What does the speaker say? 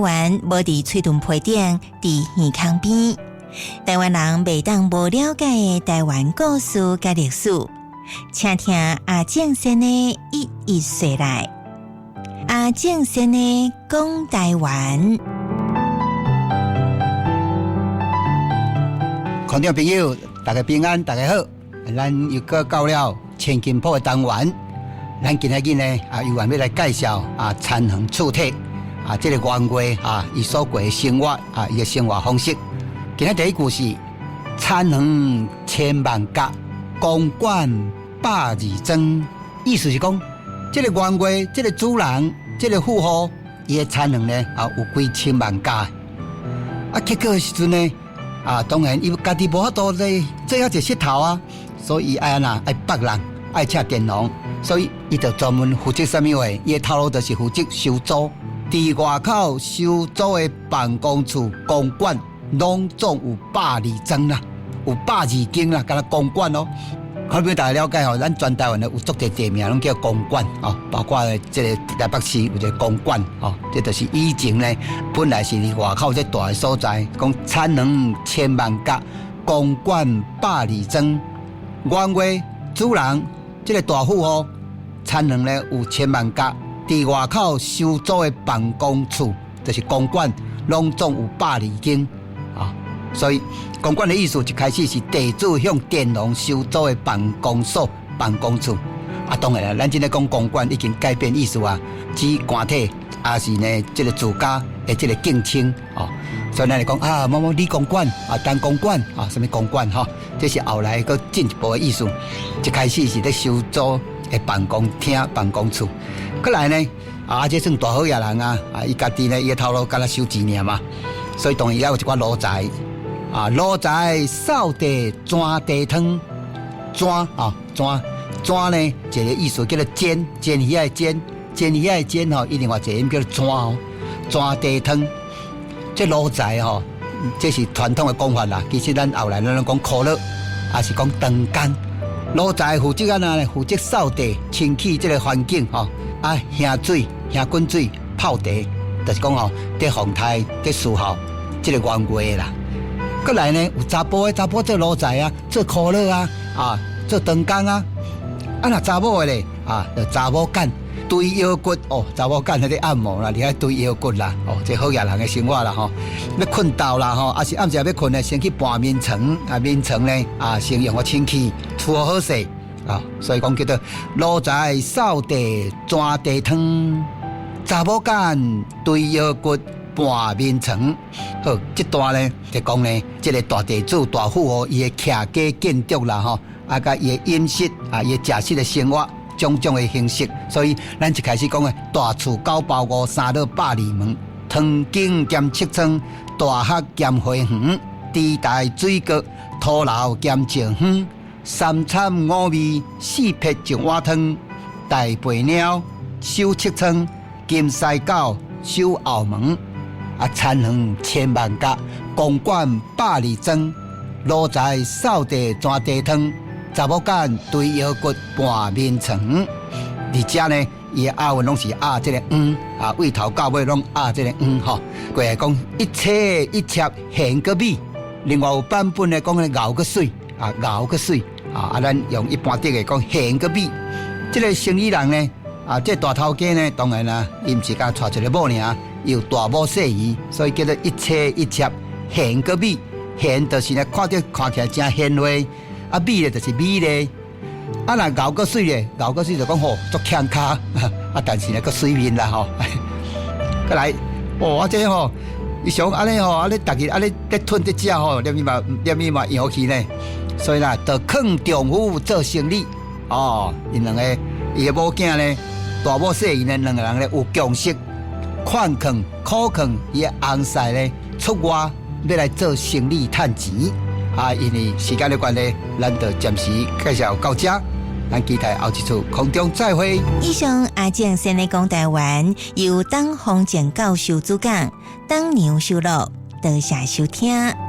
灣無佇喙脣皮頂，佇耳孔邊。台灣人袂當無了解的台灣故事佮歷史，請聽阿正先的一一說來。阿正先的講台灣。觀眾朋友，大家平安，大家好。咱又閣到了千金鋪的單元，咱今仔日呢啊，猶原欲來介紹啊，田園厝體啊，這個元月啊，伊所過的生活啊，伊的生活方式。今仔第一句是田園千萬甲，公館百二莊，意思是講，這個元月，這個主人，這個富戶，伊的田園呢啊，有幾千萬甲。啊，結果的時陣呢，啊，當然伊家己無法度咧做遐濟穡頭啊。所以伊愛按怎愛縛人，愛請佃農，所以伊就專門負責啥物話？伊的頭路就是負責收租，佇外口收租的辦公處、公館，攏總有百二莊啦，有百二間啦，敢若公館哦。可欲大家了解吼，咱全台灣的有足濟地名攏叫公館哦，包括這个台北市有一个公館哦，這就是以前呢，本來是佇外口這大的所在，講田園千萬甲，公館百二莊。元月主人，這个大富戶，田園呢有千萬甲，佇外口收租的辦公處，就是公館，攏總有百二間啊。所以公館的意思一開始是地主向佃農收租的辦公所、辦公處。啊，當然啦，咱這个講公館已經改變意思啊，指官體，抑是呢這个住家的這个敬稱哦。所以咱來講啊，某某李公館啊，陳公館啊，啥物公館吼，這是後來閣進一步的意思。一開始是咧收租的辦公廳、辦公處，過來呢，啊，這算大好野人啊，啊，伊家己呢，伊的頭路敢若收錢爾嘛，所以當然也有一寡奴才啊，奴才掃地、鑽地湯、鑽啊、鑽鑽呢，一個意思叫做煎，煎魚仔的煎，煎魚仔的煎吼，伊另外一個音叫做鑽哦，鑽地湯。這奴才吼，這是傳統的講法啦。其實咱後來咱攏講苦力，抑是講長工。奴才負責按怎呢？負責掃地、清潔這個環境吼，啊，興水、興滾水、泡茶，就是講吼，佇奉待、佇伺候這個元月啦。閣來呢，有查埔的查埔做奴才啊，做苦力啊，啊，做長工啊。啊，若查某的咧，啊，就查某揀。捶腰骨哦，查某揀彼个按摩啦，佇遐捶腰骨啦，哦，這好額人的生活啦吼。欲睏晝啦吼，抑是暗時欲睏呢，先去盤眠床啊，眠床呢啊，先用予清氣，處好勢啊，所以講叫做奴才掃地鑽地湯，查某揀捶腰骨盤眠床。好，這段呢就講呢，這个大地主大富戶伊的徛家建築啦吼，啊，佮伊的飲食啊，伊的食食的生活。種種的形式，所以咱一開始講的大厝九包五，三落百二門，湯井兼七倉，大學兼花園，池台水閣，土樓兼石園，三餐五味，四撇一碗湯，大肥貓守七倉，金獅狗守後門，啊，田園千萬甲，公館百二莊，奴才掃地鑽地湯。查某揀捶腰骨盤眠床，而且呢，伊的押韻攏是押這个嗯啊，對頭到尾攏押這个嗯吼。過來講一妻一妾賢閣美，另外有版本呢講咧𠢕閣媠啊，𠢕閣媠啊，啊，咱用一般的講賢閣美。這个生意人呢，啊，這个大頭家呢，當然啦，伊毋是干娶一个某爾，伊有大某細姨，所以叫做一妻一妾賢閣美。賢就是呢，看著看起來誠賢惠。啊，美咧就是美麗，啊若𠢕閣媠咧，𠢕閣媠就講吼足欠跤，啊但是呢閣媠面啦吼。閣來，哦啊這吼，伊想按呢吼，按呢逐日按呢咧吞咧食吼，連伊嘛連伊嘛洋氣呢，所以啦，就勸丈夫做生理，哦，𪜶兩個伊的某囝呢，大某細姨呢，兩個人咧有共識，勸勸苦勸伊的翁婿呢出外欲來做生理趁錢。啊，因為時間的關係，咱就暫時介紹到這，咱期待後一次空中再會。以上阿正先的講台灣，由董宏正教授主講，董娘收錄，多謝收聽。